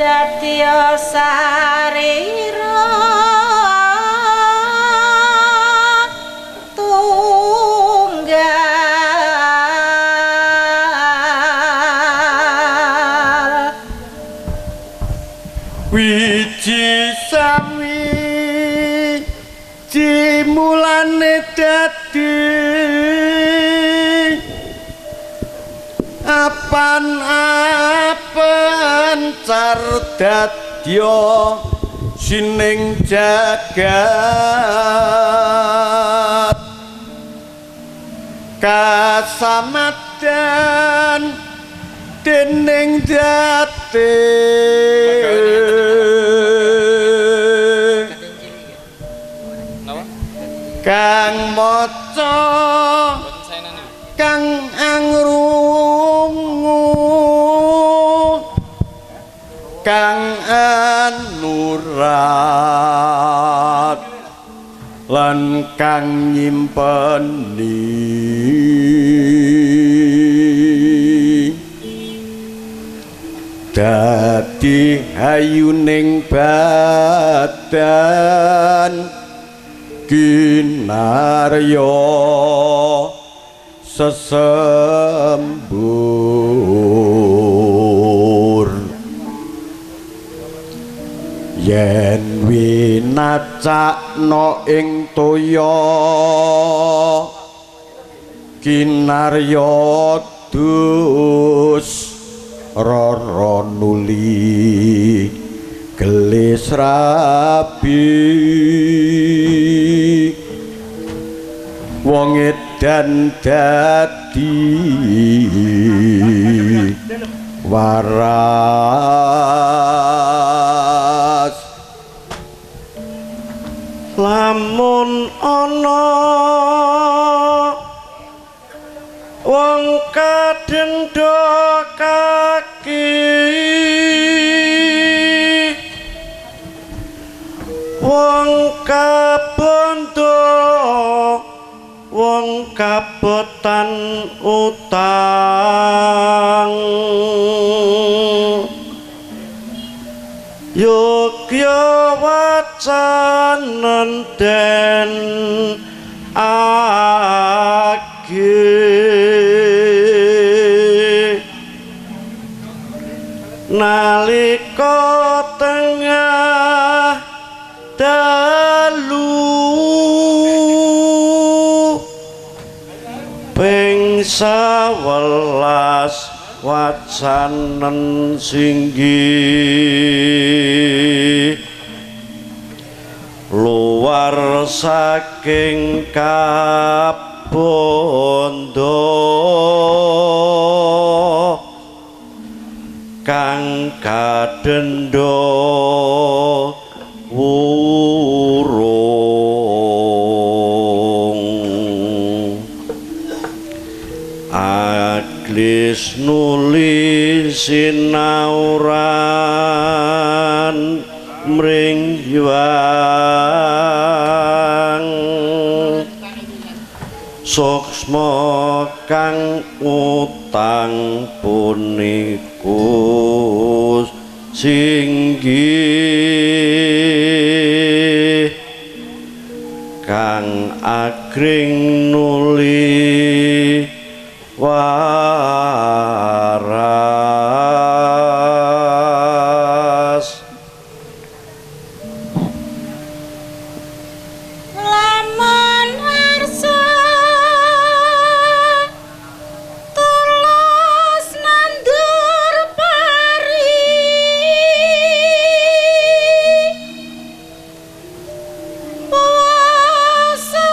Dadya sarira tunggal wiji sami cimulane dadi apan apencar dadya sining jagat kasamadan dening jati kang maca kang angrungu kang anurat lan kang nyimpeni dadi hayuning badan kinarya sesembur yen winacakna ing toya kinarya dus rara nuli gelis rabi wong edan dadi waras. Lamun ana wong kadendha kaki wong kabondo wong kabotan utang yogya wacanen den age nalika tengah dalu ping 11 wacanen singgih luar saking kabondo kang kadendha wurung aglis nuli sinauran mring hyang suksma kang utang puniku singgih kang agring nuli waras. Lamun arsa tulus nandur pari puasa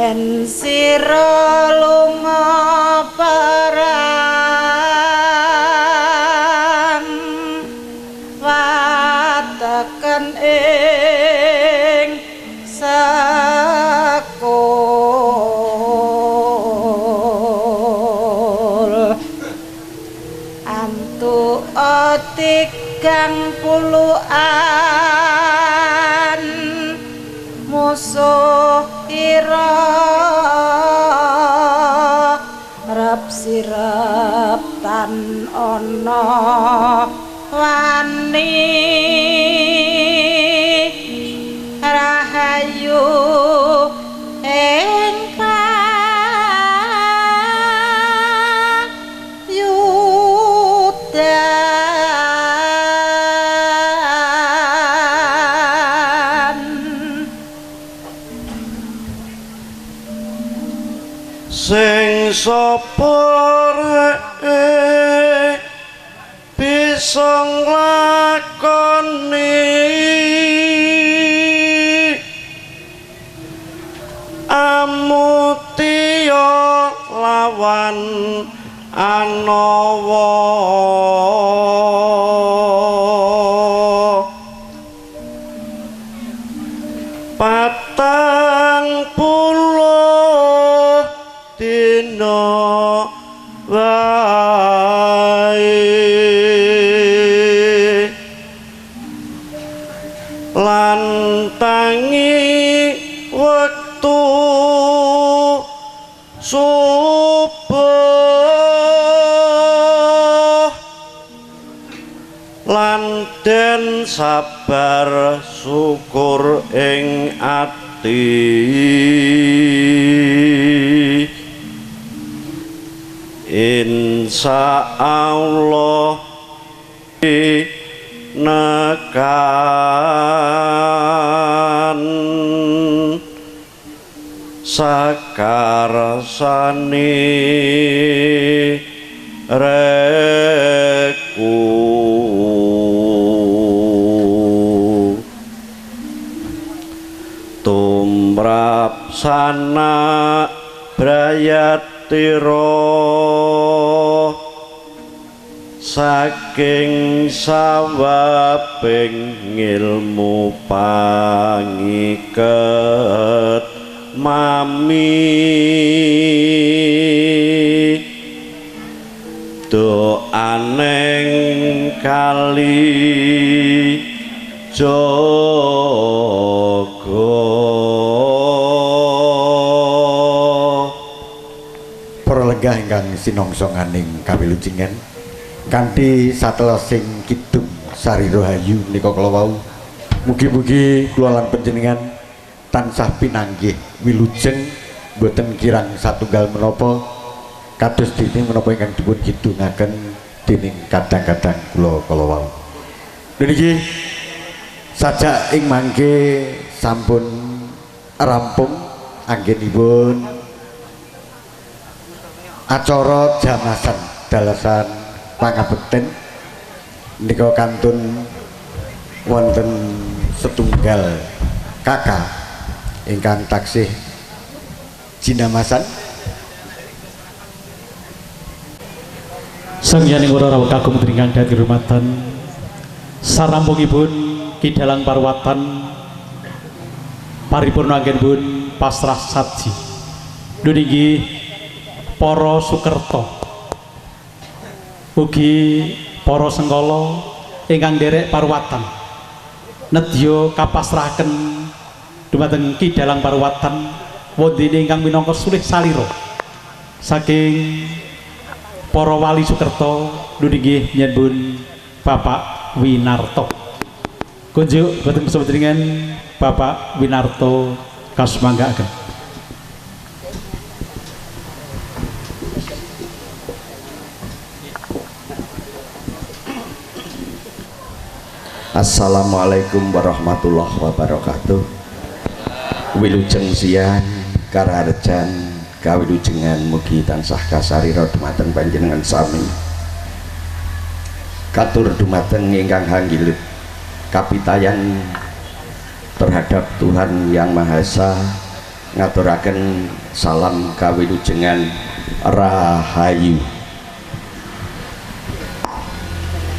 Yen sira lunga perang wateken ing sekul antuk 30-an musuh ira rep sirep tan ana wani rahayu ing payudan. Sing sapa reke bisa nglakoni amutiya lawan anawa 40 dina wae lan tangi wektu subuh lan den sabar syukur ing ati. Insya Allah nekan sakarsane reku tumrap sana brayatira saking sawabing ngilmu pangiket mami doaneng kali jaga. Para lenggah ingkang sinongsonganing kawilujengan kanthi satelasing kidung sari rahayu menika kala wau, mugi-mugi kula lan panjenengan tansah pinanggih wilujeng boten kirang satunggal menapa kados dene menapa ingkang dipun kidungaken dening kadang-kadang kula kala wau. Niki sajak ing mangke sampun rampung anggenipun acara jamasan dalasan pangabekten menika kantun wonten setunggal kakak ingkang taksih jinamasan. Sangyaning ora rawuh kagum ingkang dadi rumatan sarampungipun Ki Dalang Parwatan paripurna anggenipun pasrah saji. Niki para Sukerta ugi para Sengkala ingkang nderek parwatan nedya kapasrahaken dumateng Ki Dalang Parwatan wondene ingkang minangka sulih salira saking para wali Sukerta nggih nyuwun Bapak Winarto. Kunjuk boten bersama Bapak Winarto kasumanggaaken. Assalamualaikum warahmatullahi wabarakatuh. Wilujeng siang karaharjan kawilujengan mugi tansah kasarira dumateng panjenengan sami. Katur dumateng ingkang hanggilut kapitayan terhadap Tuhan Yang Maha Esa Ngaturaken salam kawilujengan rahayu.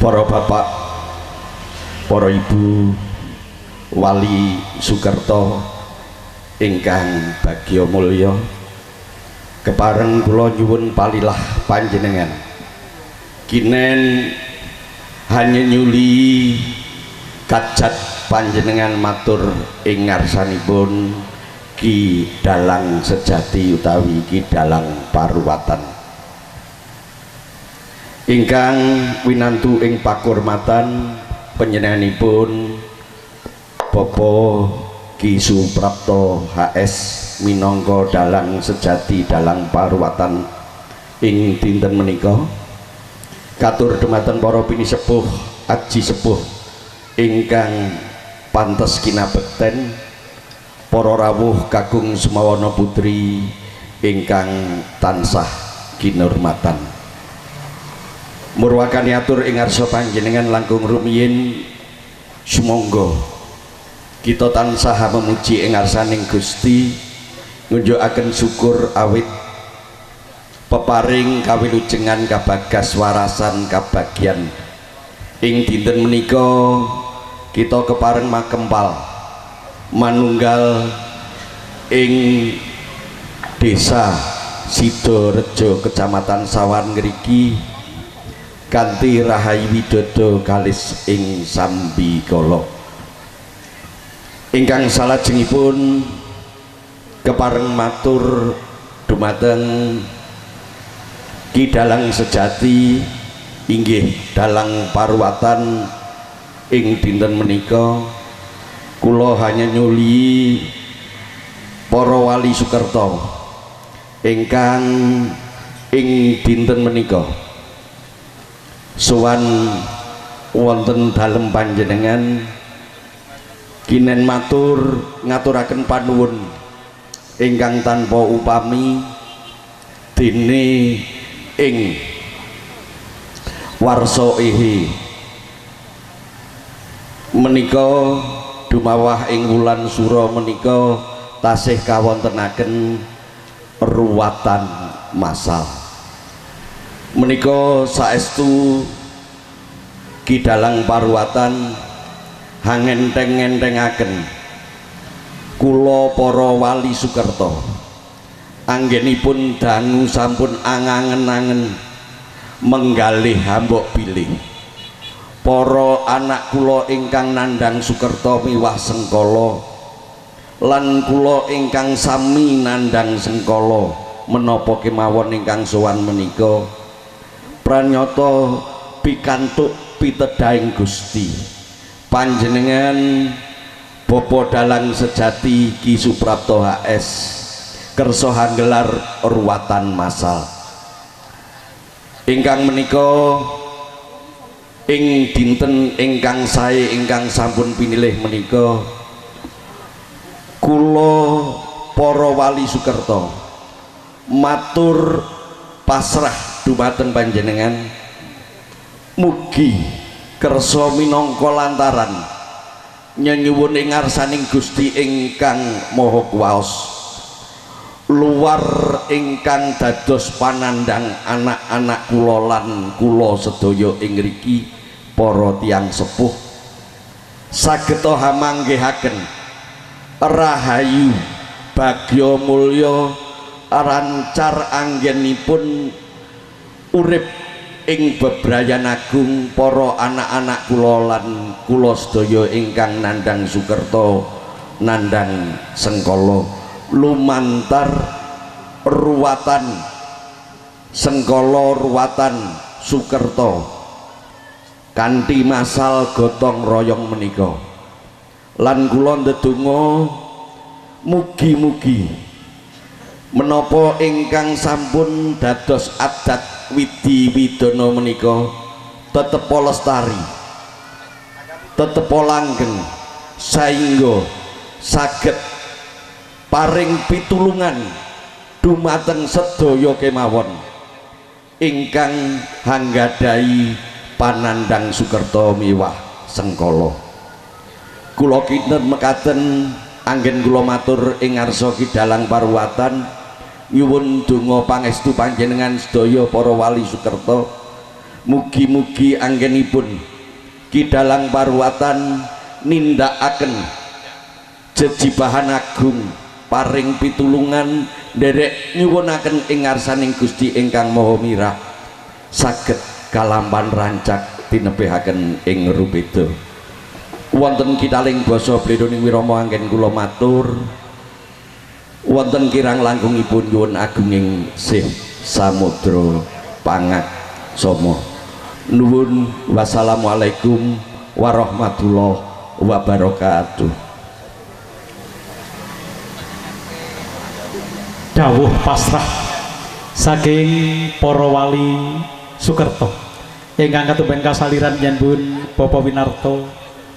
Para bapak, para ibu, wali Sukerto ingkang bagya mulya, kepareng kula nyuwun palilah panjenengan. Kinen hanya nyuli kajat panjenengan matur ing ngarsanipun Ki Dalang Sejati utawi Ki Dalang Paruwatan. Ingkang winantu ing pakurmatan panjenenganipun Bapak Ki Suprapto HS minangka dalang sejati dalang paruwatan ing dinten menika. Katur dumateng para pinisepuh aji sepuh ingkang pantes kinabekten, para rawuh kakung semawana putri ingkang tansah kinurmatan. Murwakani atur ing ngarsa panjenengan langkung rumiyin, sumangga kita tansah memuji ing ngarsaning Gusti, ngunjukaken syukur awit peparing kawilujengan kabagas warasan kabagyan. Ing dinten menika kita kepareng makempal manunggal ing desa Sidorejo kecamatan Sawan ngriki kanthi Rahayu Widodo kalis ing sambikala. Ingkang salajengipun kepareng matur dumateng Ki Dalang Sejati inggih Dalang Paruwatan ing dinten menika, kula hanya nyuli para wali Sukerto ingkang ing dinten menika sowan wonten dalem panjenengan. Kinen matur ngaturaken panuwun ingkang tanpa upami dene ing warsa ehe menika dumawah ing wulan sura menika tasih kawontenaken ruwatan massal. Menika saestu Ki Dalang Paruwatan hangenteng-entengaken kula para wali Sukerto anggenipun dangu sampun angangen-angen menggalih hambok bilih para anak kula ingkang nandhang Sukerto miwah sengkala lan kula ingkang sami nandhang sengkala menapa kemawon ingkang sowan menika pranyata pikantuk pitedhahing Gusti. Panjenengan Bapak Dalang Sejati Ki Suprapto HS kersa hanggelar ruwatan massal ingkang menika ing dinten ingkang sae ingkang sampun pinilih menika kula para wali Sukerto matur pasrah dumateng panjenengan, mugi kersa minangka lantaran nyenyuwun ing ngarsaning Gusti ingkang Maha Kuwaos luar ingkang dados panandhang anak-anak kula lan kula sedaya ing ngriki para tiyang sepuh saged hamanggihaken rahayu bagya mulya lancar anggenipun urip ing bebrayan agung para anak-anak kula lan kula sedaya ingkang nandhang Sukerto nandhang sengkala lumantar ruwatan sengkala ruwatan Sukerto kanthi masal gotong royong menika. Lan kula ndedonga mugi-mugi menapa ingkang sampun dados adat widi widana menika tetep lestari, tetep langgeng saengga saged paring pitulungan dumateng sedaya kemawon ingkang hanggadhahi panandhang Sukerto miwah sengkala. Kula kinten mekaten Anggen kula matur ing ngarsa Ki Dalang Parwatan nyuwun donga pangestu panjenengan sedaya para wali Sukerta. Mugi-mugi anggenipun Ki Dalang Parwatan nindakaken jejibahan agung paring pitulungan nderek nyuwunaken ing ngarsaning Gusti ingkang Maha Mirah saged kalampan rancak tinebihaken ing rubeda. Wonten kitaling basa blendoning wirama anggen kula matur wonten kirang langkungipun nyuwun agunging sih samudra pangaksama. Nuwun wassalamualaikum warahmatullahi wabarakatuh. Dawuh pasrah saking para wali Sukerta ingkang katumben kasaliran nyenbun Bapak Winarto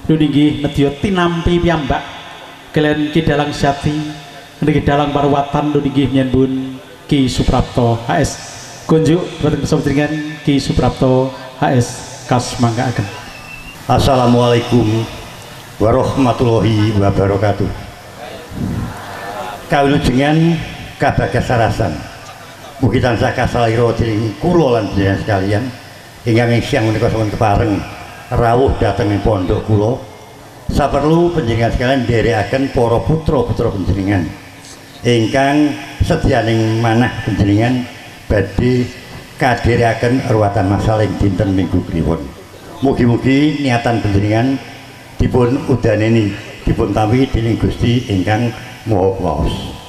nunggih nedya tinampi piyambak kaliyan Ki Dalang Sejati niki Dalang Parwatan nunggih nyenbun Ki Suprapto HS. Kunjuk dhumateng panjenengan Ki Suprapto HS kasmanggaaken. Assalamualaikum warahmatullahi wabarakatuh. Kawilujengan kabagasarasan mugi tansah kasalira dening kula lan panjenengan sekalian ingkang ing siang menika sampun kepareng rawuh dhateng ing pondok kula. Saperlu panjenengan sekalian nderekaken para putra-putra panjenengan ingkang sedyaning manah panjenengan badhe kadherekaken ruwatan masal ing dinten Minggu Kliwon. Mugi-mugi niatan panjenengan dipun udaneni, dipun tampi dening Gusti ingkang Maha Kuwasa.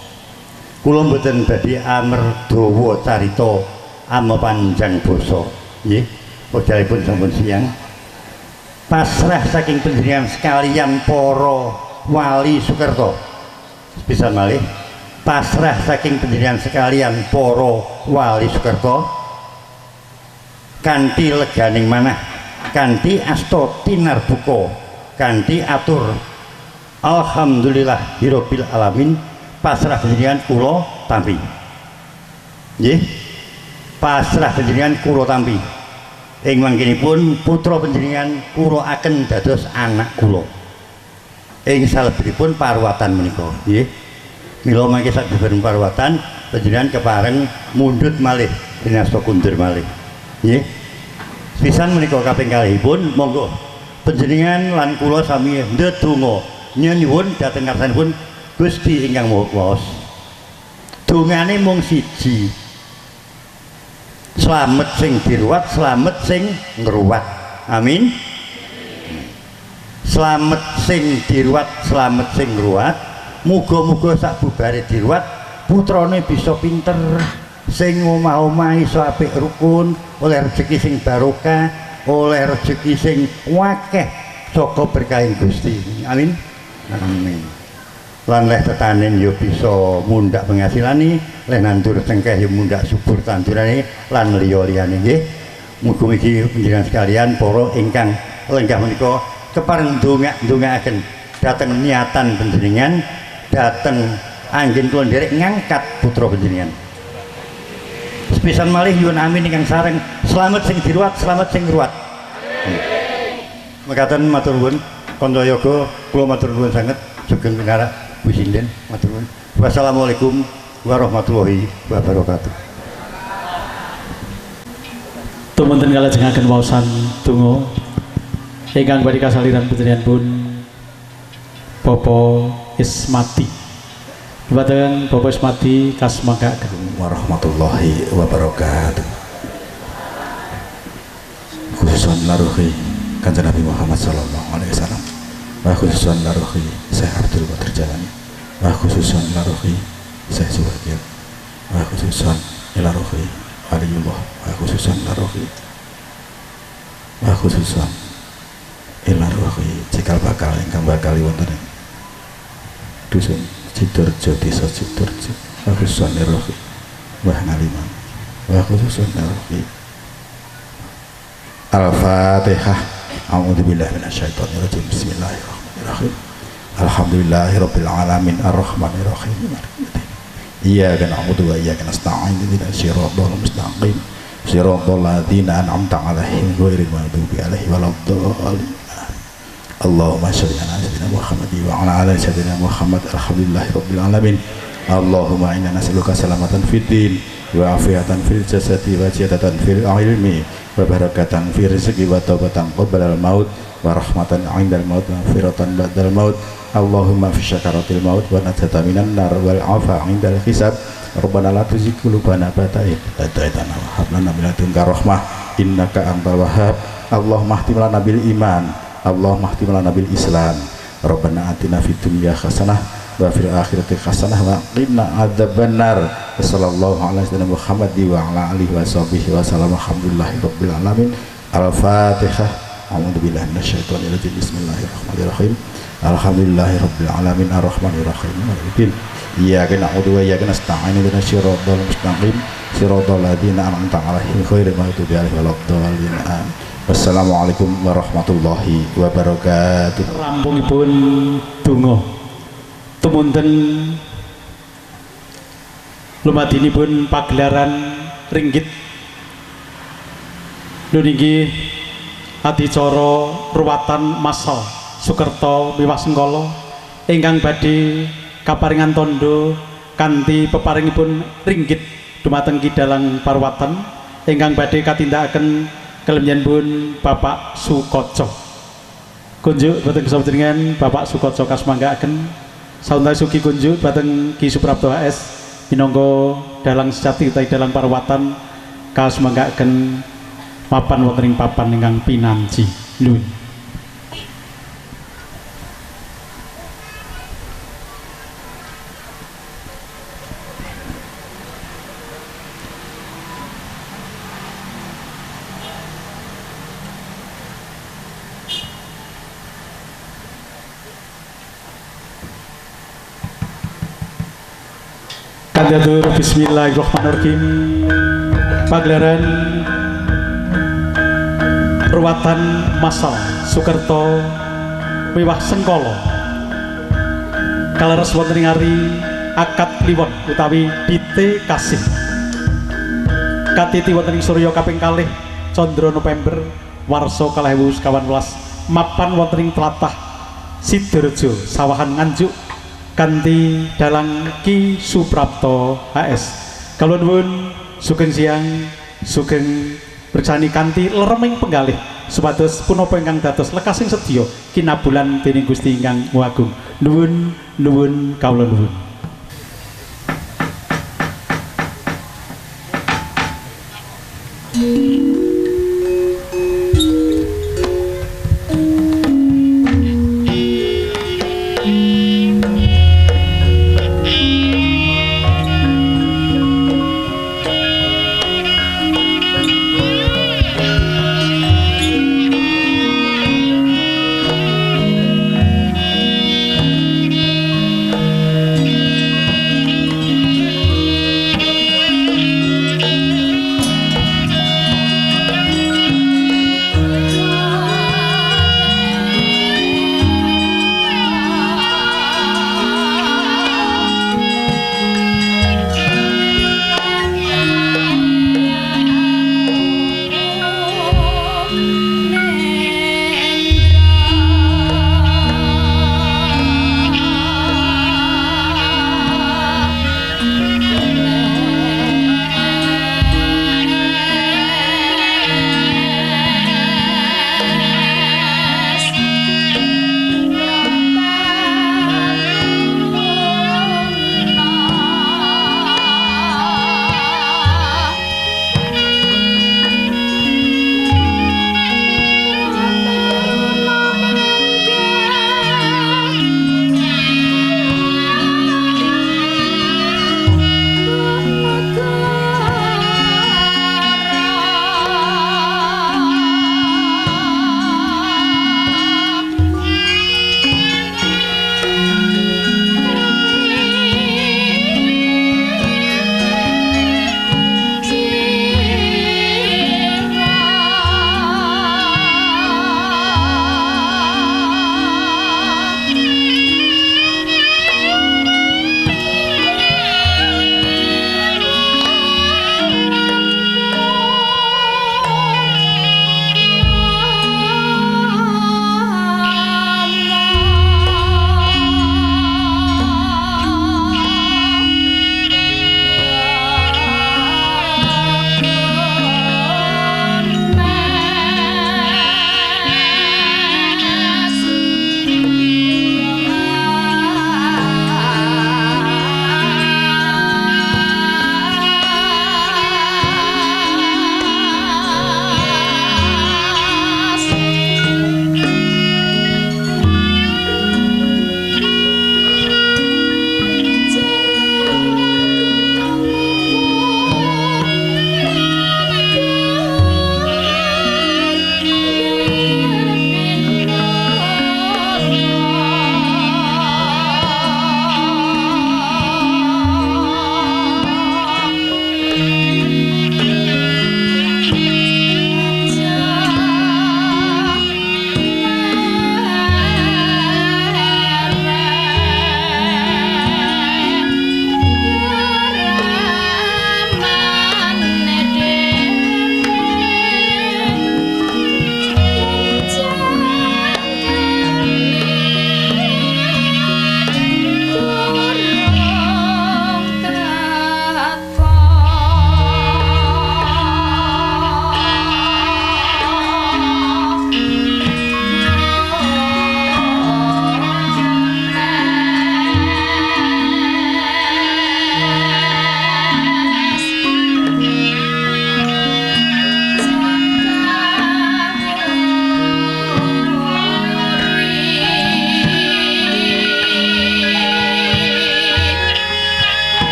Kula mboten badhe amerdawa carita ama panjang basa nggih, wekdalipun sampun siang. Pasrah saking panjenengan sekalian para wali Sukerta. Sepisan malih, pasrah saking panjenengan sekalian para wali Sukerta kanthi leganing manah, kanthi asta tinarbuka, kanthi atur alhamdulillah hirabbil alamin, pasrah panjenengan kula tampi. Nggih, pasrah panjenengan kula tampi. Ing mangkinipun putra panjenengan kula aken dados anak kula. Ing salebetipun parwatan menika, nggih. Mila mangke sabibaripun parwatan panjenengan kepareng mundhut malih dinasta kundur malih. Nggih. Pisan menika kaping kalihipun monggo panjenengan lan kula sami ndedonga nyuwun dhateng ngarsanipun Gusti ingkang Maha Kuwasa. Dongane mung siji. Slamet sing diruwat, slamet sing ngruwat. Amin. Slamet sing diruwat, slamet sing ngruwat. Muga-muga sak bubare diruwat putrane bisa pinter, sing omah-omah iso apik rukun, oleh rezeki sing barokah, oleh rezeki sing wakeh saka berkahing Gusti. Amin. Amin. Lan leh tetanen ya bisa mundhak pengasilane, leh nandur cengkeh ya mundhak subur tandurane lan liya-liyane nggih. Mugi-mugi panjenengan sekalian para ingkang lenggah menika kepareng ndongak-ndongaaken dhateng niatan panjenengan, dhateng anggen kula nderek ngangkat putra panjenengan. Sepisan malih nyuwun amin ingkang sareng, slamet sing diruwat, slamet sing ngruwat. Mekaten matur nuwun kanca yoga, kula matur nuwun sanget sugeng pinarak Bu Sinden, matur nuwun. Wassalamualaikum warahmatullahi wabarakatuh. Tumunten kalajengaken waosan donga ingkang badhe kasaliran panjenenganipun Bapak Ismati. Dhumateng Bapak Ismati kasmanggaken. Warahmatullahi wabarakatuh. Khususan laruhi Kanjeng Nabi Muhammad sallallahu alaihi wasallam. Wa khususan laruhi Syekh Abdul Qadir Jailani. Wa khususan laruhi Syekh Subakir. Wa khususan laruhi Waliullah. Wa khususan laruhi, wa khususan ilaruhi cikal bakal ingkang bakal wonten ing dusun Sidoarjo, desa Sidoarjo. Wa khususan laruhi Mbah Ngaliman. Wa khususan laruhi. Al-Fatihah. A'udzubillahi minasyaitonirrajim. Bismillahirrahmanirrahim. Alhamdulillahirabbil alamin arrahmanirrahim. Iyyaka na'budu wa iyyaka nasta'in. Ihdinas siratal mustaqim. Siratal ladzina an'amta 'alaihim ghairil maghdubi 'alaihim waladdallin. Allahumma sholli ala sayyidina Muhammad wa ala ali sayyidina Muhammad. Alhamdulillahi rabbil alamin. Allahumma inna nas'aluka salamatan fid din wa afiatan fil jasadi wa ziyadatan fil ilmi wa barakatan fi rizqi wa taubatan qoblal maut wa rahmatan 'indal maut wa maghfiratan ba'dal maut. Allahumma fi syakaratil maut wa najata minan nar wal afa 'indal hisab. Rabbana la tuzigh qulubana ba'da idh hadaitana wa hab lana min ladunka rahmah innaka antal wahhab. Allahumma ahtim lana bil iman, Allahumma ahtim lana bil islam. Rabbana atina fid dunya hasanah wa fil akhirati hasanah wa qina adzabannar. Sallallahu alaihi wasallam Muhammad wa ala alihi washabihi wasallam. Alhamdulillahi rabbil alamin. Al-Fatihah. A'udzu billahi minasyaitonir rajim. Bismillahirrahmanirrahim. Alhamdulillahi rabbil alamin arrahmanir rahim maliki iyyaka na'budu wa iyyaka nasta'in ihdinas siratal mustaqim siratal ladzina an'amta 'alaihim ghairil maghdubi 'alaihim waladdallin. Wassalamualaikum warahmatullahi wabarakatuh. Rampungipun donga tumunten lumadinipun pagelaran ringgit nunggih adicara ruwatan massal Sukerta miwah Sengkala ingkang badhe kaparingan tandha kanthi peparingipun ringgit dumateng Ki Dalang Parwatan ingkang badhe katindakaken kelemyenipun Bapak Sukoco. Kunjuk dhateng panjenengan Bapak Sukoco kasmanggaaken. Sauntawis ugi kunjuk dhateng Ki Suprapto HS minangka dalang sejati utawi dalang Parwatan kasmanggaaken mapan wonten ing papan ingkang pinanji. Nuwun. Kandatur bismillahirrahmanirrahim. Pagelaran ruwatan massal Sukerta miwah Sengkala kaleres wonten ing ari akad kliwon utawi dite kasih katiti wonten ing surya kaping kalih Candra November warsa 2018 mapan wonten ing tlatah Sidorejo Sawahan Nganjuk kanthi dalang Ki Suprapto HS. Kula nuwun sugeng siang, sugeng bersani kanthi lereming penggalih supados punapa ingkang dados lekasing sedya kinabulan dening Gusti ingkang Maha Agung. Nuwun nuwun kawula nuwun.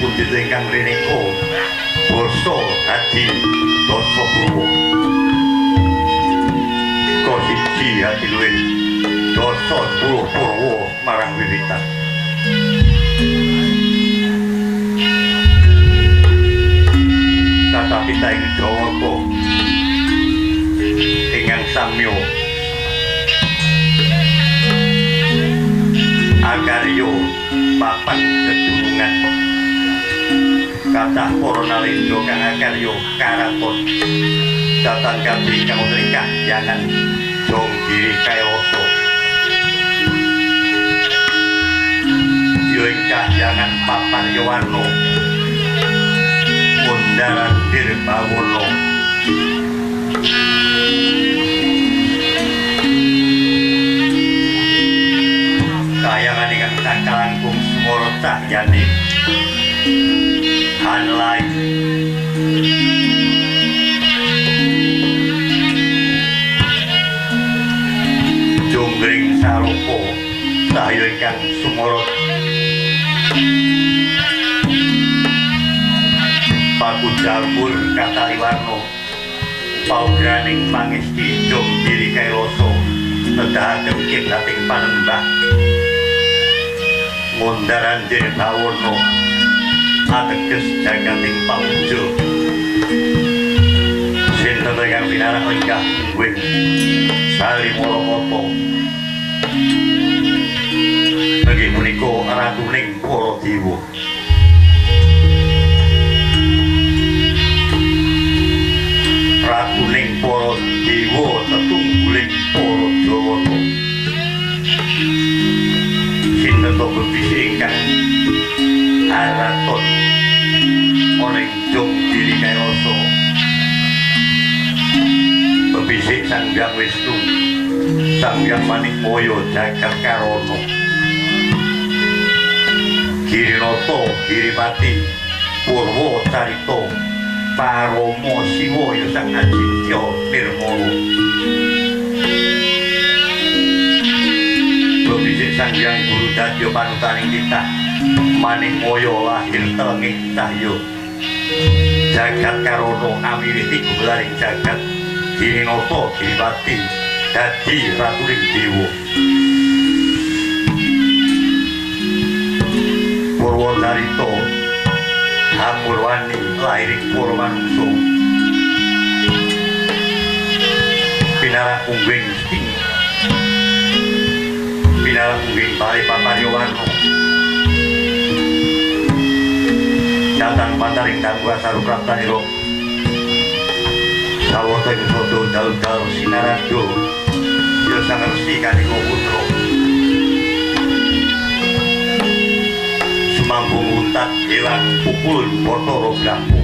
pundit ingkang rineka basa hadi dasa purwa. Siji hadi luwih dasa 10 purwa marang wiwitan. Tata pita ing Jawata ingkang samya akarya papan kedunungan kathah para nalendra kang akarya karaton datan kabeh ingkang wonten ing kahyangan Jonggiri Kailasa ya ing kahyangan papan Yawana Mundaran Dirbawana kayangan ingkang sakalangkung sumara cahyane hanlai jonggring sarupa cahya ingkang sumara pakujalmur kataliwarna paugraning pangesti Jonggiri Kailasa nedahaken kiblating panembah Mundaran Dirbawana ateges jagating pamuja sinten ingkang pinarak lenggah mungguing Salimara Mata inggih punika ratuning para dewa. Ratuning para dewa tetungguling para jawata. Sinten to bebisi ingkang haraton ana ing Jonggiri Kailasa bebisik Sang Hyang Wisnu Sang Hyang Manikmaya jagat karana Girinata Giripati Purwa Carita Parama Siwa ya Sang Ajintya Nirmala bebisik Sang Hyang Guru Dadya panutaning titah Manikmaya lahir telenging cahya jagat karana amiwiti gumelaring jagat Girinata Giripati dadi ratuning dewa. Purwacarita Hamurwani lahiring para manungsa pinarak ungging sing pinarak ungging bali paparyawana datang pantaring tangguh sarupraptanira sawata ing sada dal-dal sinarada ya Sang Resi Kanika Putra sumanggung untat ewang pukul Bathara Brahma.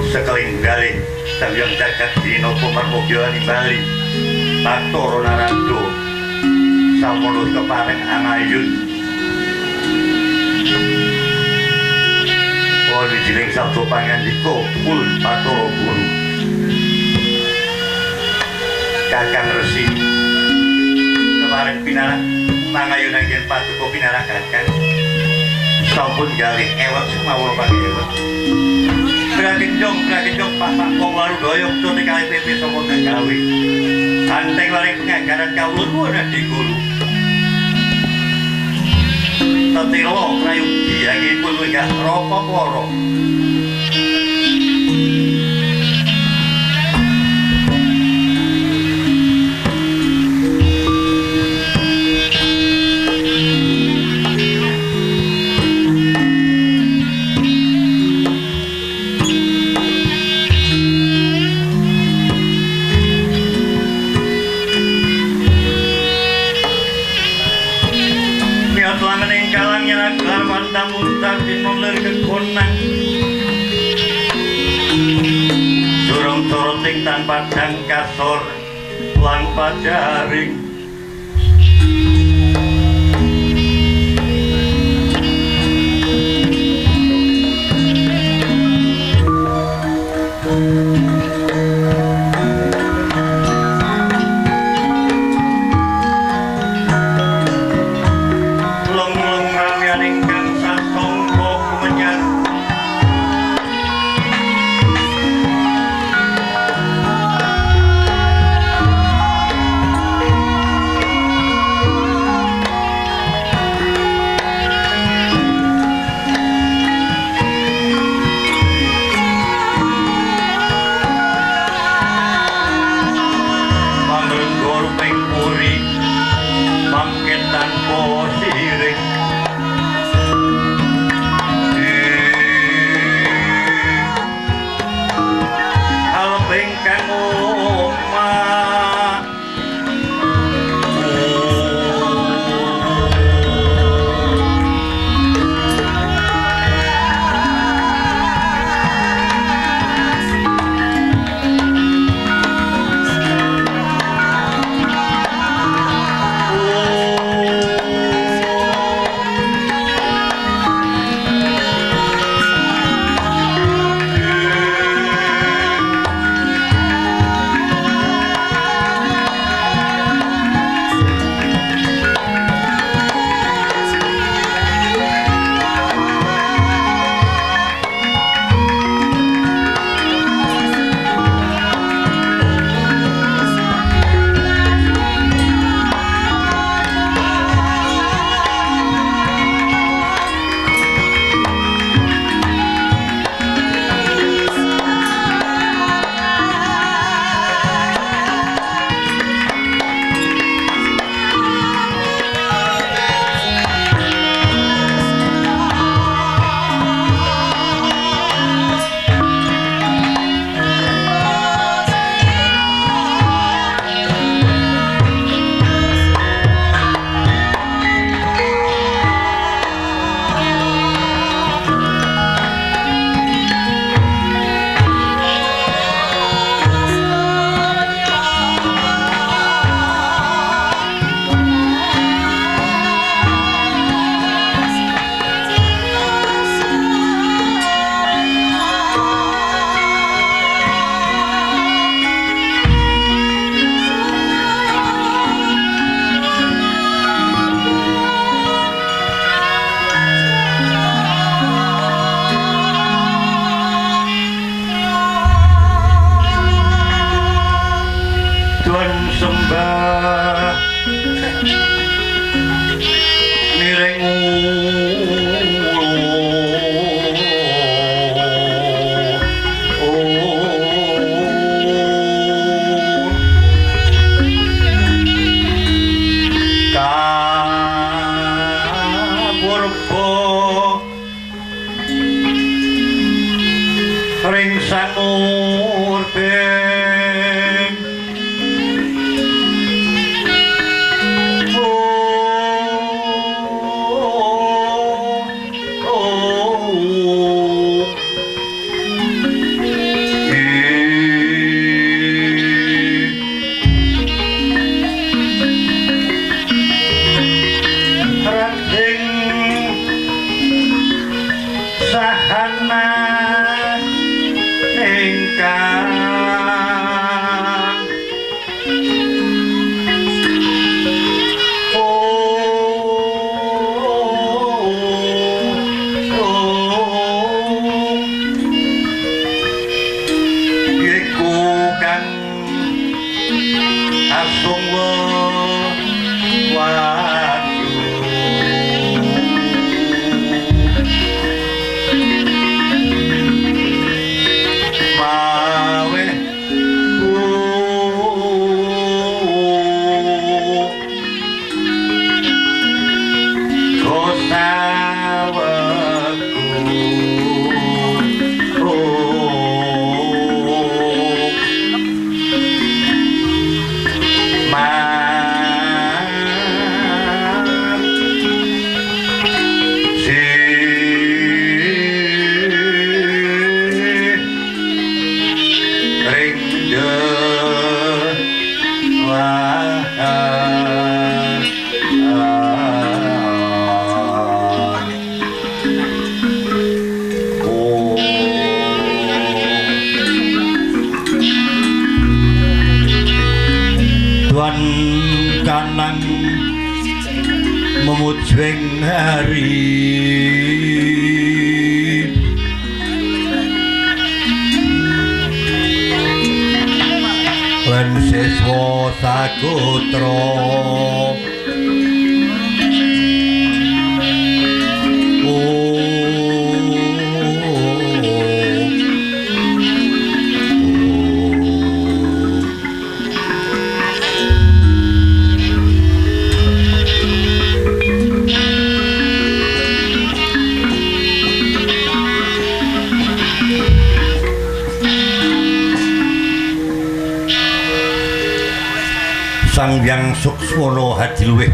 Sekeling galih Sang Hyang Jagat Girinata marmogya nimbali Bathara Narada samono kepareng angayun wijiling sabda pangandika pukul Bathara Guru Kakang Resi kemarin pinarak mangayun anggen paduka pinarak kakang sampun galih ewek sumawura pangewek bragenjong pak-pak wong warudaya cote kali PP sapa gawe santeng waring pengagaran kawula nuwun adi guru tetela prayugi anggenipun lenggah raka para tan padang kasor lan pajaring Ring samurbeng memujeng hari lan siswa sagotra Sang Hyang Suksmana Hadiluwih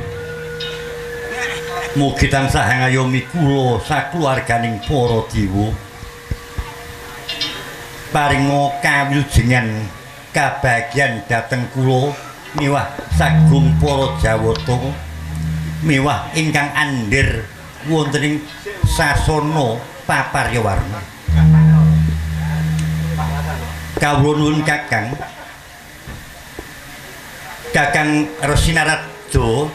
mugi tansah ngayomi kula sakeluarganing para dewa paringa kawilujengan kabagyan dhateng kula miwah sagung para jawata miwah ingkang andhir wonten ing sasana paparyawarna. Kawula nuwun Kakang Kakang Resi Narada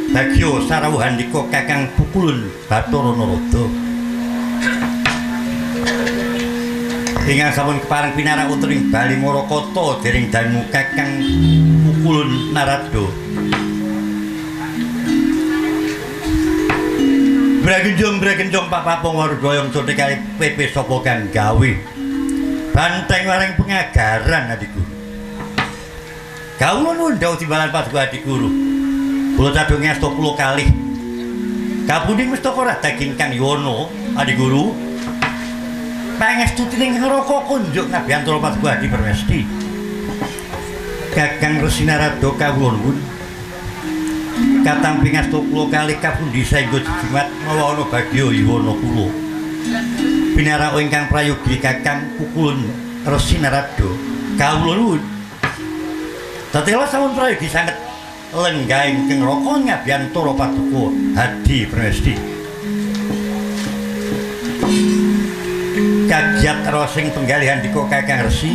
bagya sarawuhandika Kakang Pukulun Bathara Narada ingkang sampun kepareng pinarak wonten ing Bali Marakata dereng dangu Kakang Pukulun Narada. Bragenjong papapung warga yang sote kali PP sapa kang gawe banteng waring pengagaran adiku. Kawula nuwun dawuh timbalan paduka Adi Guru. Kula cadhong asta kula kalih. Kapundhing mestaka daging kang yono Adi Guru. Pangestutining neraka kunjuk ngabiyantara paduka Adi Permesti. Kakang Resi Narada kawula nuwun. Katampi ngasta kula kalih kapundi saengga jejimat mawa ana bagya yowana kula. Pinarak ingkang prayogi Kakang Pukulun Resi Narada. Kawula nuwun. Tetela sampun prayogi sanget lenggah ingkang neraka ngabiyantara paduka Hadi Pramesti. Kagiat rosing penggalihan dika Kakang Resi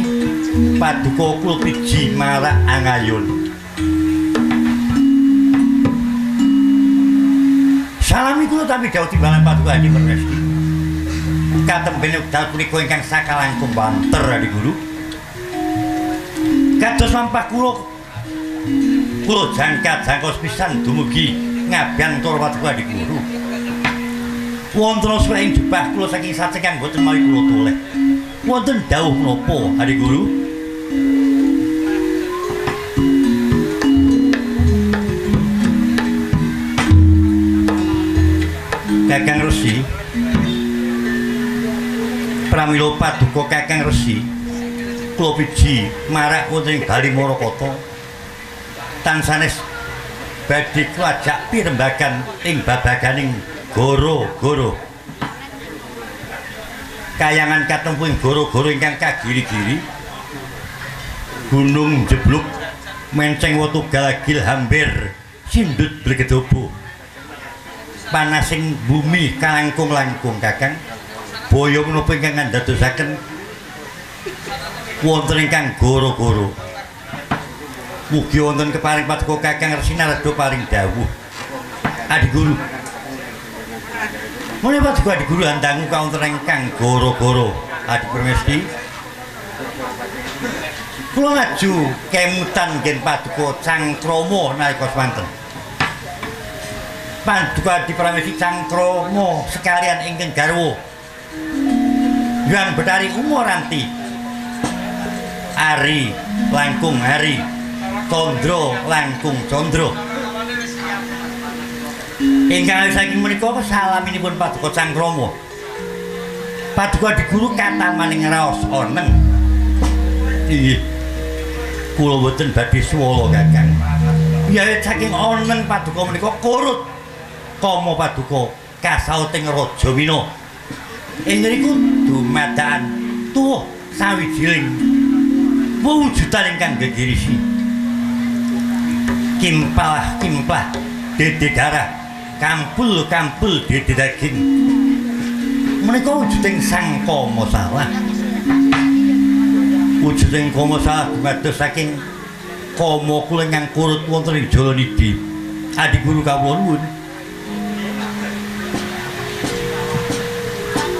paduka kula piji marak angayun. Salami kula tampi dawuh timbalan paduka Hadi Pramesti. Katembene wekdal punika ingkang sakalangkung wanter Adi Guru. Kados lampah kula kula jangka-jangka pisan dumugi ngabiyantara paduka Adi Guru. Wonten suwe ing jebah kula saking sacekang boten mawi kula toleh. Wonten dawuh menapa Adi Guru? Kakang Resi Pramila paduka Kakang Resi kula piji marak wonten ing Bali Marakata tansanes badhe kula ajak pirembagan ing babaganing goro-goro. Kayangan katempu ing goro-goro ingkang kagiri-giri gunung jebluk menceng watu galagil hambir sindut blegedobo panasing bumi kalangkung-langkung Kakang. Boyo menapa ingkang ngandadosaken wonten ingkang goro-goro. Mugi wonten keparing paduka Kakang Resi Narada paring dawuh. Adi guru. Menapa paduka adi guru handangu kawonten ingkang goro-goro Adi Permesti. Kula ngaju kemutan ngen paduka cangkrama nalika semanten. Paduka Adi Pramesti cangkrama sekalian ingkang garwa Hyang Betari Umaranti Ari langkung Ari Condro langkung Condro. Ingkang saking menika salaminipun paduka cangkrama. Paduka Adi Guru katamaning raos oneng. Inggih. Kula boten badhe swala Kakang. Ya saking oneng paduka menika kurut kama paduka kasauting Raja Wina. Ing ngriku dumadakan tuwuh sawijining wujudan ingkang gegirisi. Kimpalah kimplah dede darah, kampul-kampul dede daging. Menika wujuding Sang Kama Salah. Wujuding Kama Salah dumados saking kama kula ingkang kurut wonten ing Jalanidhi. Adi guru kawula nuwun.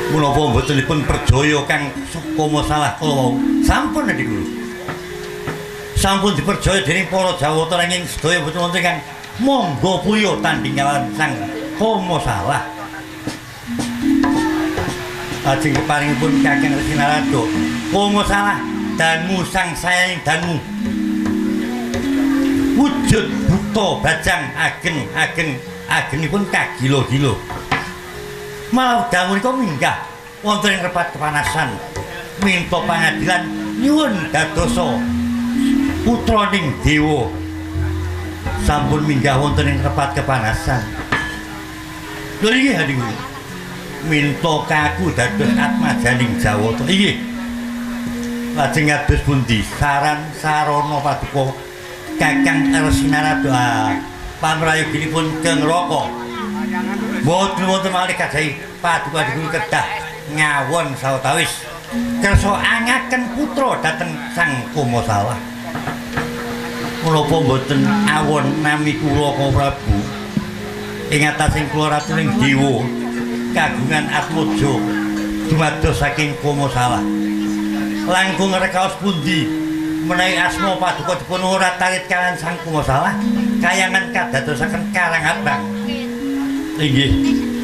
Menapa mbotenipun perjaya kang Kama Salah kala wau? Sampun Adi Guru. Sampun diperjaya dening para Jawata nanging sedaya mboten wonten kang monggo puya tanding kalawan Sang Kama Salah. Lajeng keparingipun Kakang Resi Narada, Kama Salah dangu sang sayaning dangu. Wujud buta bajang ageng-ageng agenipun kagila-gila. Malah dangu nika minggah wonten ing repat kepanasan minta pangadilan nyuwun dadosa putraning dewa. Sampun minggah wonten ing repat kepanasan. Lho iki Adi Guru minta kaku dados atmajaning Jawata. Inggih. Lajeng kados pundi saran sarana paduka Kakang Resi Narada pamrayoginipun ke neraka. Mboten wonten malih kajahi paduka Adi Guru kedah ngawon sawetawis kersa angaken putra dhateng Sang Kama Salah. Menapa mboten awon nami kula Kang Prabu ing atasing kula ratuning dewa kagungan atmaja dumados saking Kama Salah. Langkung rekaos pundi menawi asma paduka dipun ora tarit kaliyan Sang Kama Salah kayangan kadadosaken karang abang. Inggih,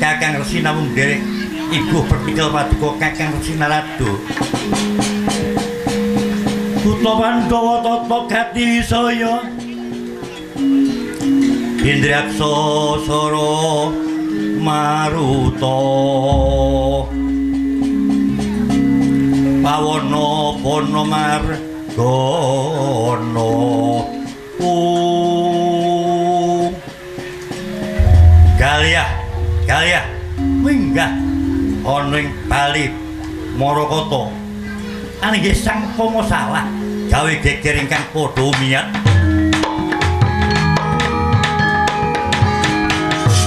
Kakang Resi namung nderek ibuh perpikel paduka Kakang Resi Narada. Putra Pandhawa tata gati saya Indraksa sara maruta pawana pana margana. Galiah, galiah minggah ana ing Bali Marakata. Anggih Sang Kama Salah gawe geger ingkang padha miyat.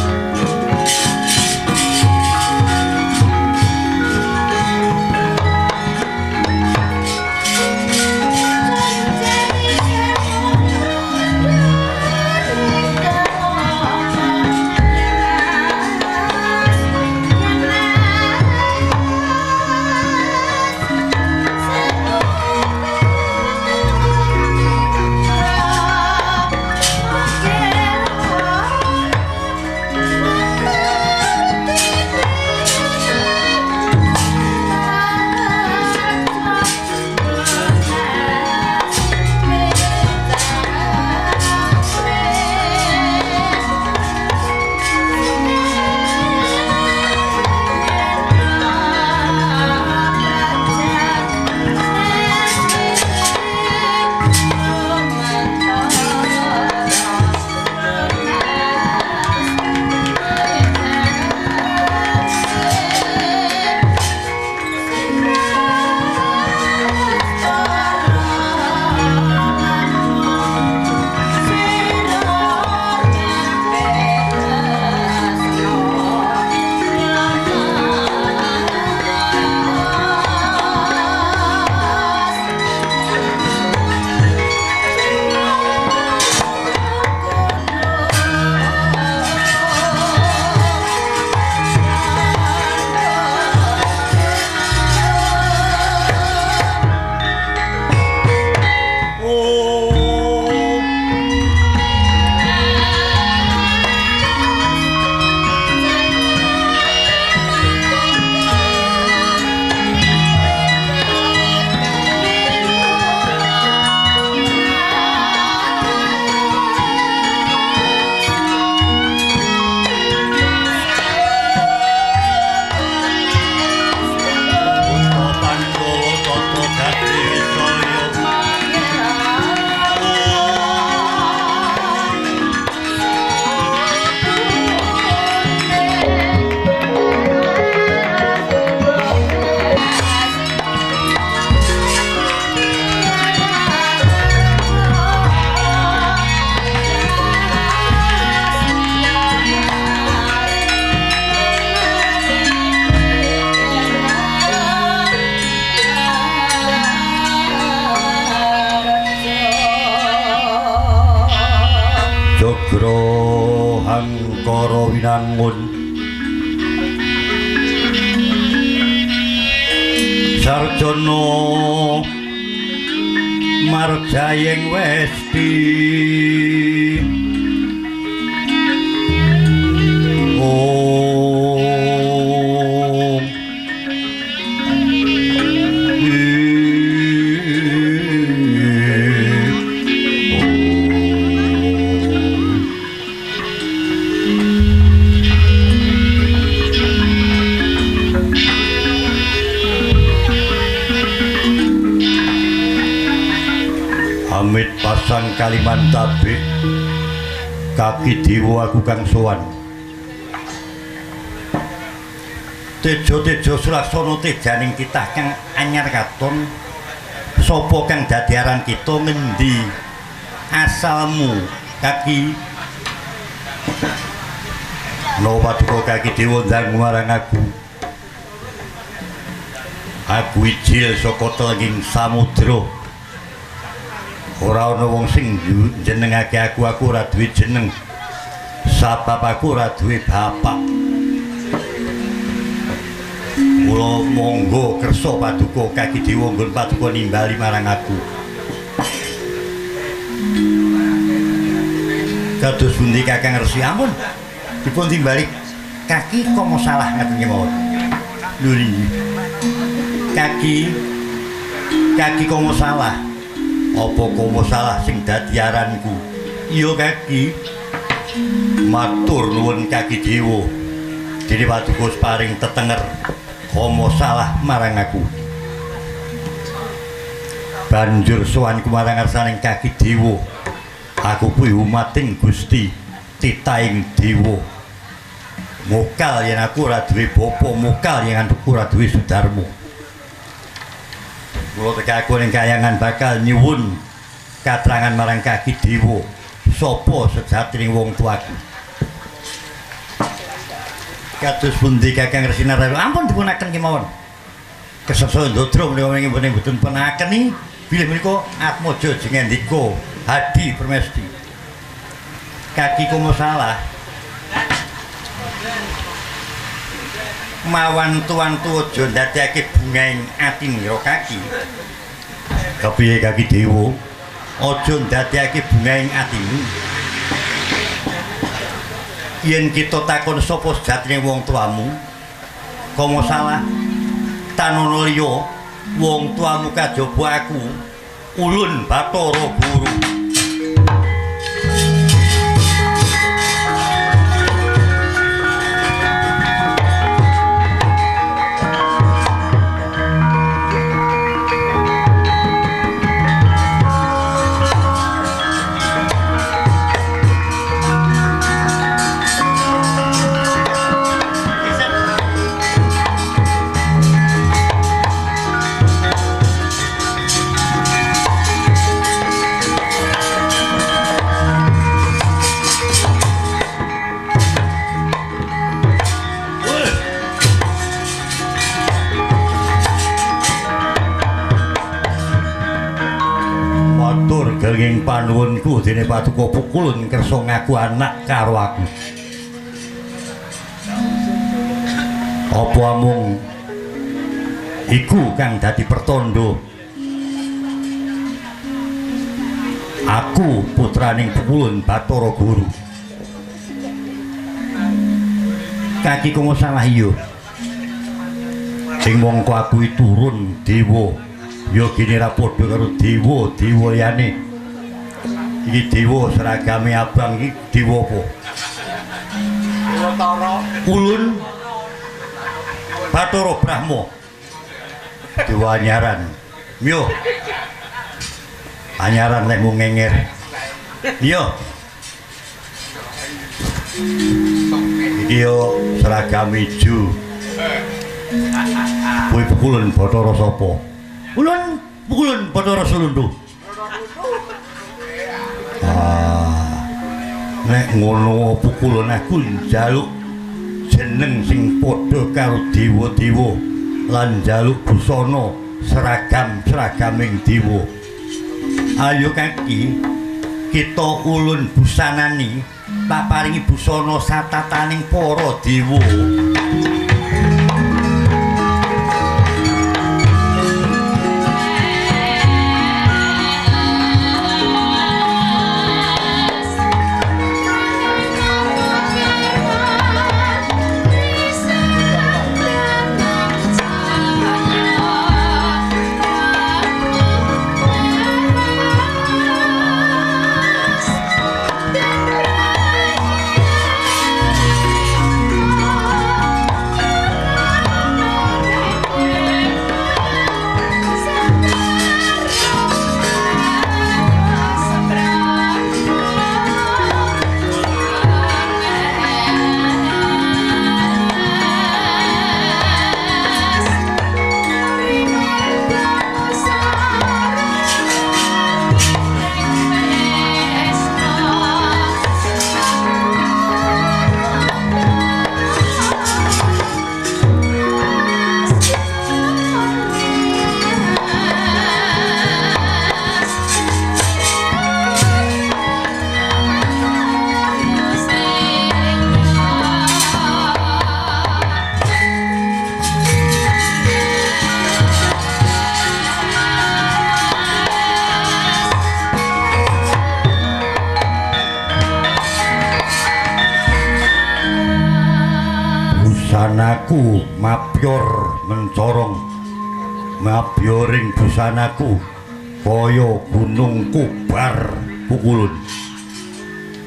Thank you. Arawinangun sarjana marjayeng westi Om Amit pasang Kalimantabe kaki dewa aku kang sowan. Tejo-tejo sulaksana tejaning titah kang anyar katon sapa kang dadi aran kita ngendi asalmu kaki no paduka kaki dewa ndang marang aku. Aku ijil saka telenging samudra. Ora ana wong sing jenengake aku, aku ora duwe jeneng. Sabab aku ora duwe bapak. Kula monggo kersa paduka kaki dewa nggon paduka nimbali marang aku. Kados pundi Kakang Resi? Ampun dipun timbali kaki kok mau salah ngaten kemawon. Lho kaki kaki kok mau salah. Apa komo salah sing dadi aranku? Iya kaki. Matur nuwun kaki dewa. Dene paduka paring tetenger komo salah marang aku. Banjur sowanku marang ngarsaning kaki dewa. Aku kuwi umating Gusti titahing dewa. Mokal yen aku ora duwe bapa, mokal yen aku ora duwe sudarma. Kula tekaku ning kayangan bakal nyuwun katrangan marang kaki dewa sapa sejatining wong tuaku. Kados pundi Kakang Resi Narayana? Ampun dipunaken kemawon. Kesesa ndodro menika mboten mboten punakeni bilih menika Atmaja Jengendika Hadi Permesti. Kaki komo salah. Mawan tuan-tu aja ndadekake bungaing atinira kaki. Kepiye kaki dewa? Aja ndadekake bungaing atimu. Yen kita takon sapa sejatine wong tuamu, komo salah. Tanono liya, wong tuamu kajaba aku, Ulun Bathara Guru. Genging panuwunku dene paduka pukulun kersa ngaku anak karo aku. Apa amung iku kang dadi pertanda aku putraning Pukulun Bathara Guru. Kaki komo salah iya. Sing mongko aku turun dewa ya gene ra padha karo dewa dewa liyane. Iki dewa seragame abang iki dewa apa? Dewa Tara. Ulun Bathara Brahma. Dewa anyaran. Yo. Anyaran lek mung ngenger. Yo. Iki yo seragam ijo. Kuwi Pukulun Bathara sapa? Ulun Pukulun Bathara Sulundu. Ah, nek ngono pukulun aku njaluk jeneng sing padha karo dewa-dewa lan njaluk busana seragam-seragaming dewa. Ayo kaki kita ulun busanani Tak paringi busana satataning para dewa. Busanaku mapyor mencorong, mapyoring busanaku kaya gunung kobar pukulun.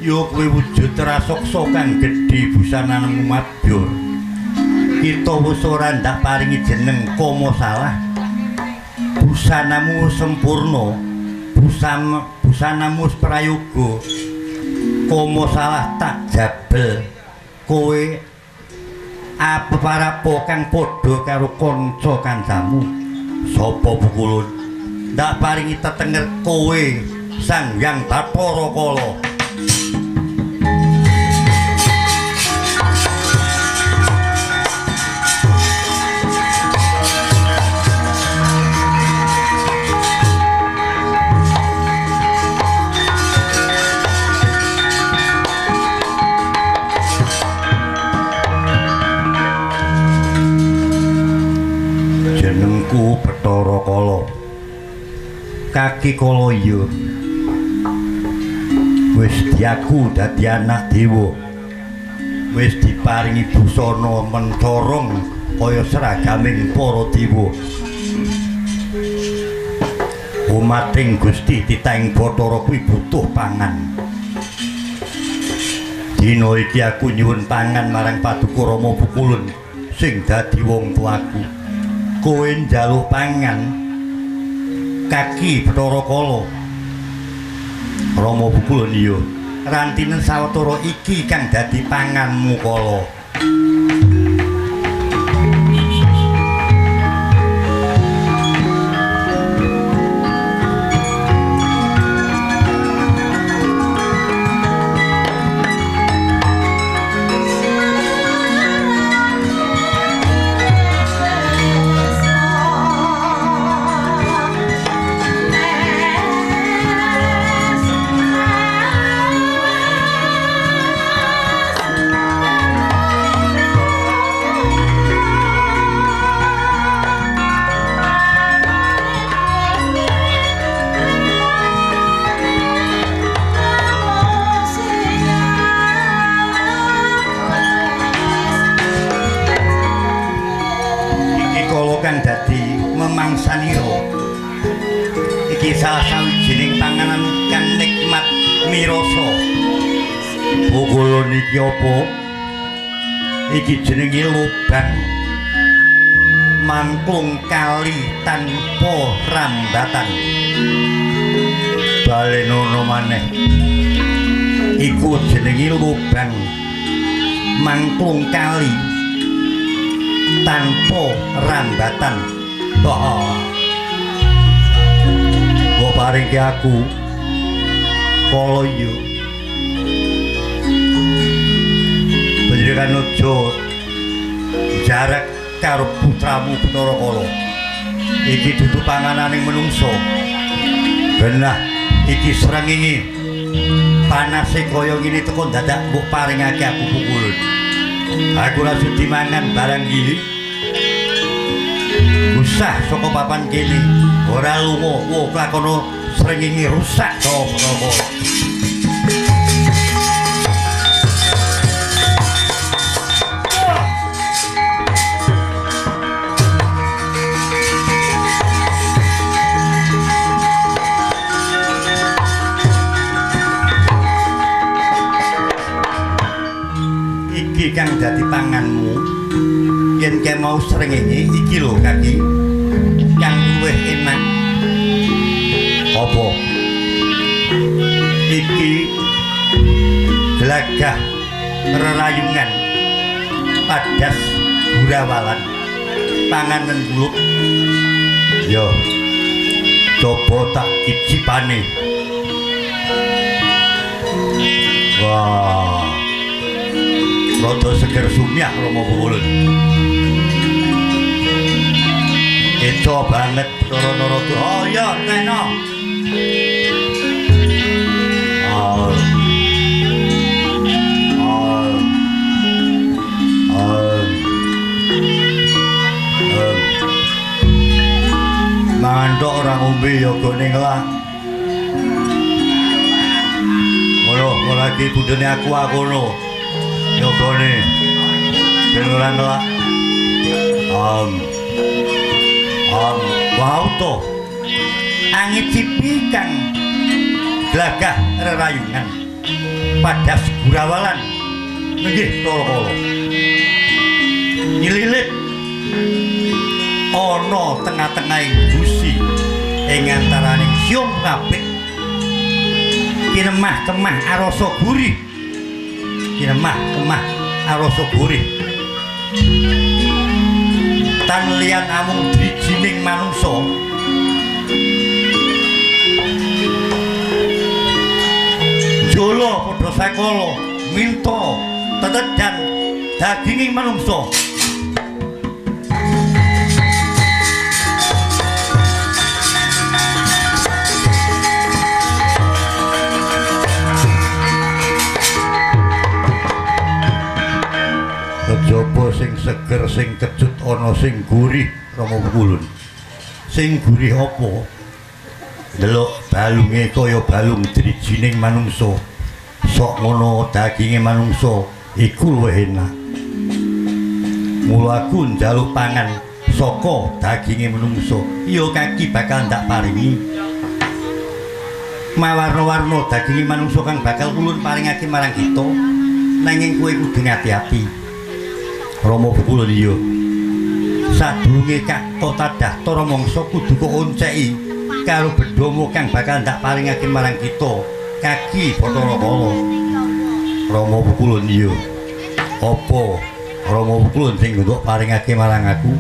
Ya kowe wujud rasaksa kang gedhe busanamu mabyor. Kita wis ora ndak paringi jeneng kama salah. Busanamu sempurna, busanamu prayoga. Kama salah tak jabel kowe apa parapo kang padha karo kanca kancamu. Sapa pukulun ndak paringi tetenger kowe Sang Hyang Bathara Kala. Jenengku Bathara Kala. Kaki kala iya wis diaku dadi anak dewa, wis diparingi busana mencorong kaya seragaming para dewa. Umating Gusti titahing Bathara kuwi butuh pangan. Dina iki aku nyuwun pangan marang Paduka Rama Pukulun sing dadi wong tuaku. Kowe njaluk pangan kaki Bathara Kala. Rama Pukulun iya, rantinen sawetara iki kang dadi panganmu kala. Kang dadi memangsanira iki salah sawijining panganan kang nikmat mirasa. Pukulun iki apa? Iki jenenge lobang mangklung kali tanpa rambatan. Balenono maneh, iku jenenge lobang mangklung kali tanpa rambatan. Mbok paringke aku kala iya panjenengan aja jarak karo putramu Bathara Kala. Iki dudu pangananing menungso. Genah iki srengenge Panase kaya ngene teko dadak mbok paringake aku pukulun. Aku ora sudi mangan barang iki. Usah saka papan kene, ora lunga, wo klakono srengenge rusak to apa. Iki kang dadi panganmu yen ke mau srengenge iki lho kaki kang luwih enak. Apa iki glagah rerayungan padas gurawalan panganan kulup. Yo coba tak icipane. Wah, rada seger sumyah Rama Pukulun. Eco banget Bathara Narada. Oh iya, teno. Oh. Oh. Oh. Oh. Mangan tok ora ngombe ya gone ngelak. Ngono, ora iki bundene aku akono. Yogone ben ora ngelak. Wow to. Angicipi kang glagah rerayungan padas gurawalan nggih Bathara Kala. Nyililit ana tengah-tengahing gusi ing antaraning siung kabeh kinemah kemah arasa gurih. Kinemah kemah arasa gurih. Tan liyan amung drijining manungsa. Jolo padha sakala minta tetedan daginging manungsa. Kejaba sing seger sing kecut ana sing gurih Rama Pukulun. Sing gurih apa? Delok balunge kaya balung drijining manungsa. Sok ngono daginge manungsa iku luwih enak. Mula aku njaluk pangan saka daginge manungsa. Iya kaki bakal ndak paringi. Mawarna-warna daginge manungsa kang bakal ulun paringake marang kita. Nanging kowe kudu ngati-ati. Rama Pukulun iya. Sadurunge kak tadah mangsa kudu kok onceki karo bedhomo kang bakal ndak paringake marang kita. Kaki Bathara Kala. Rama Pukulun iya. Apa Rama Pukulun sing mbok paringake marang aku?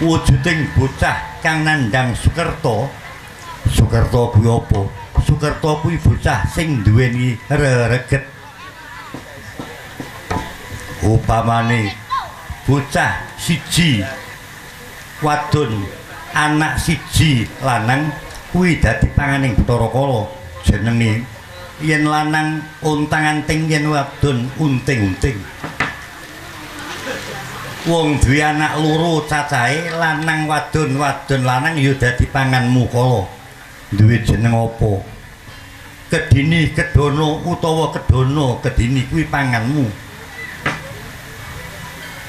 Wujuding bocah kang nandhang Sukerta. Sukerta kuwi apa? Sukerta kuwi bocah sing duweni rereget. Upamane bocah siji wadon anak siji lanang kuwi dadi panganing Bathara Kala jenenge. Yen lanang ontang-anting, yen wadon unting-unting. Wong duwe anak loro cacahe lanang wadon, wadon lanang ya dadi panganmu kala. Duwe jeneng apa? Kedini kedono utawa kedono kedini kuwi panganmu.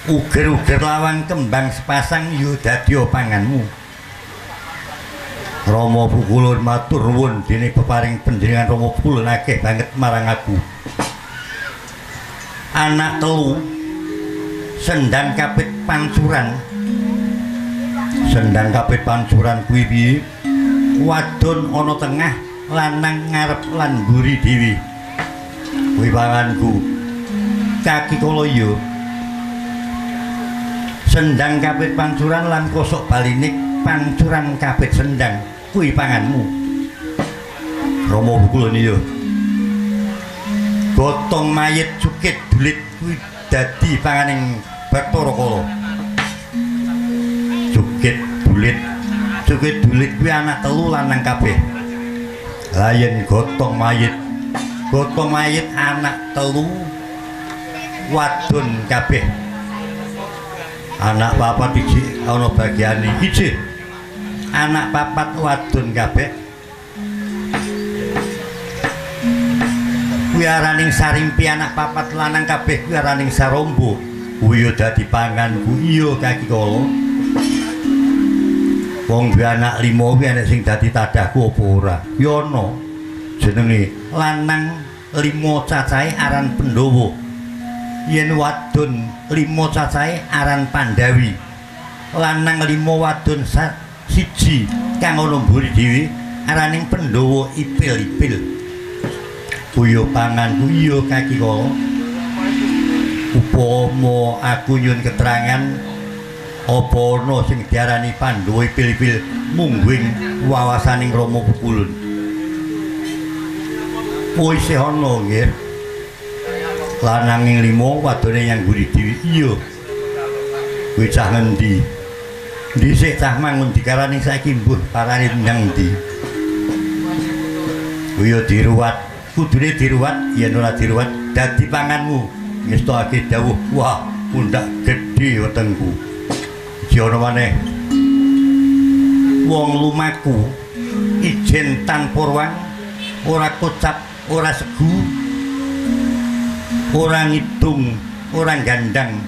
Uger-uger lawang kembang sepasang ya dadi panganmu. Rama Pukulun matur nuwun dene peparing panjenengan Rama Pukulun akeh banget marang aku. Anak telu sendang kapit pancuran. Sendang kapit pancuran kuwi piye? Wadon ana tengah, lanang ngarep lan mburi dhewe. Kuwi panganku. Kaki kala ya. Sendang kapit pancuran lan kosok balinik pancuran kapit sendang kuwi panganmu. Rama Pukulun iya. Gotong mayit cukit dulit kuwi dadi panganing Bathara Kala. Cukit dulit, cukit dulit kuwi anak telu lanang kabeh. Layen gotong mayit. Gotong mayit anak telu wadon kabeh. Anak papat iki ana bagiane iki. Anak papat wadon kabeh. Kuwi araning sarimpi, anak papat lanang kabeh kuwi araning sarombo. Kuwi ya dadi panganku. Iya kaki kala. Wong duwe anak 5 kuwi enek sing dadi tadahku apa ora? Ya ana. Jenenge lanang 5 cacahe aran Pandhawa. Yen wadon 5 cacahe aran Pandhawi. Lanang 5 wadon 1 kang ana mburi dhewe araning Pandhawa ipil-ipil. Kuwi panganku. Iya kaki kala. Upama aku nyuwun keterangan apa ana sing diarani Pandhawa ipil-ipil mungguing wawasaning Rama Pukulun. Oh isih ana nggih. Lanange 5 wadone yang mburi dhewe. Iya. Kuwi cah ngendi? Dhisik cah mangun dikarani saiki mbuh parane nyang endi? Kuwi ya diruwat, kudune diruwat, yen ora diruwat dadi panganmu. Ngestokake dawuh, wah pundak gedhe wetengku. Iki ana maneh. Wong lumaku ijen tanpa ruang, ora kocap, ora segu, ora ngidung, ora gandang,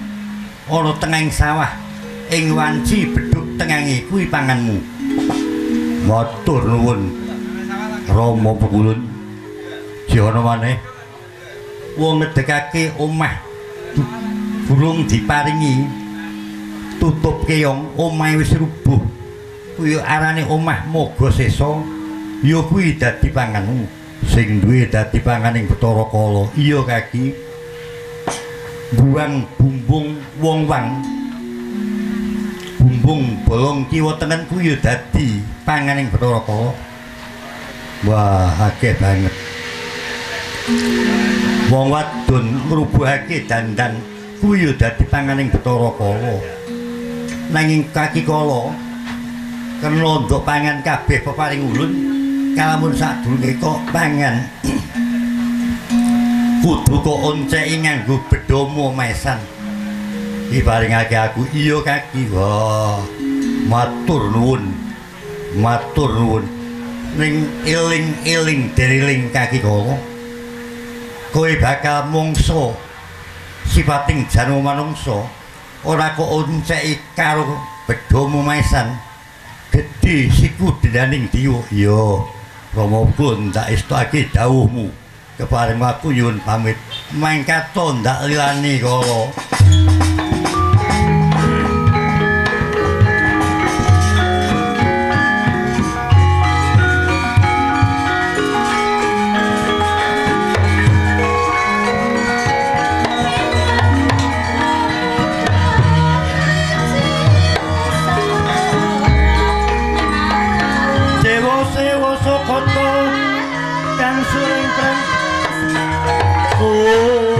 ana tengahing sawah ing wanci bedhug tengange kuwi panganmu. Matur nuwun Rama Pukulun. Iki ana maneh. Wong ngedekake omah burung diparingi tutup keong, omahe wis rubuh. Kuwi arane omah Moga Sesa. Ya kuwi dadi panganmu. Sing duwe dadi panganing Bathara Kala. Iya kaki. Buang bumbung wong wang, bumbung bolong kiwa tengen kuwi ya dadi panganing Bathara Kala. Wah, akeh banget. Wong wadon ngrubuhake dandan kuwi ya dadi panganing Bathara Kala. Nanging kaki kala kena ndok pangan kabeh peparing ulun, kalamun sadurunge kok pangan kudu kok onceki nganggo bedhomo maesan. Diparingake aku. Iya kaki. Wah, matur nuwun. Matur nuwun. Ning eling-eling deriling kaki kala, kowe bakal mungsa sifating janma manungsa ora kok onceki karo bedhomo maesan. Gedhe siku dendaning diwa. Iya Rama pun tak estokake dawuhmu. Keparing aku nyuwun pamit. Mangkat ndak lilani kala. Kang suring prang. Oh.